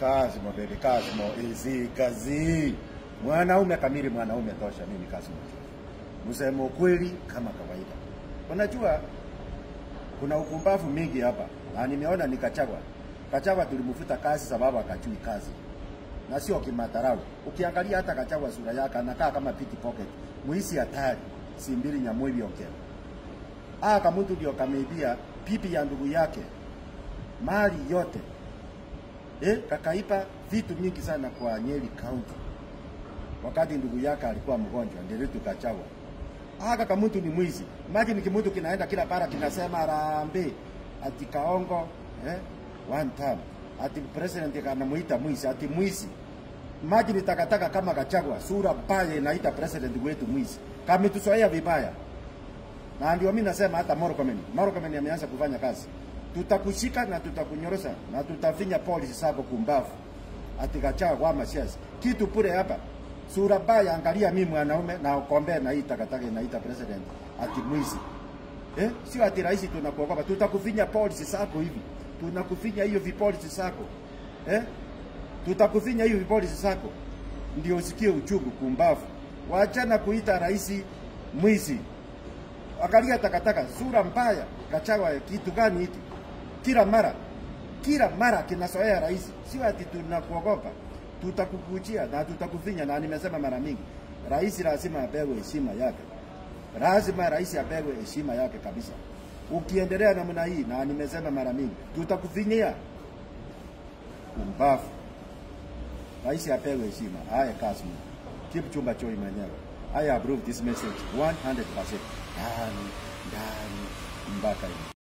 Kasmo baby, Kasmo easy kazi. Mwanaume kamili, mwanaume tosha. Mimi Kasmo. Msemo kweli kama kawaida. Unajua kuna ukumbavu mingi hapa. Na nimeona ni Gachagua. Gachagua tulimfuta kazi sababu akachui kazi. Na sio kimadharau. Ukiangalia hata Gachagua sura yake anakaa kama pickpocket. Muisi hatari. Simbili nyamwe ongea. Ah, kama mtu ndio kameibia pipi ya ndugu yake. Mali yote. Kakaipa vitu mingi sana kwa Nyeri County. Wakati ndugu yake alikuwa mgonjwa, ndio Gachagua. Haka kama mtu ni mwizi. Imagine kimutu kinaenda kila para kinasema harambee ati kaongo, one time. Ati president anamuita mwizi, ati mwizi. Imagine takataka kama Gachagua, sura mbaya inaita president wetu mwizi. Kametuzoea vibaya. Na ndio mimi nasema hata Murkomen ameanza kufanya kazi. Tutakushika na tutakunyorosa na tutafinya polisi sako kumbavu. Ati Gachagua ama siasa. Kitu pure hapa. Sura mbaya, angalia mimi mwanaume na ukombe na hii takataka inaita president ati mwizi. Sio ati rais tunakuogopa, tutakufinya polisi sako hivi. Tunakufinya hiyo vipolisi sako. Tutakufinya hiyo vipolisi sako. Ndio usikie uchungu kumbavu. Waachana kuita rais mwizi. Angalia takataka, sura mbaya, Gachagua kitu gani hiki? Kila mara kinasoea rais. Sio ati tunakuogopa. Tutakukujia na tutakufinya, na nimesema mara mingi. Rais lazima apewe heshima yake. Lazima rais apewe heshima yake kabisa. Ukiendelea namna hii, na nimesema mara mingi, tutakufinyia. Kumbafu. Rais apewe heshima. Haya Kasmo. Kipchumba Choi mwenyewe. I approve this message 100%. Ndani, ndani, mpaka hivi.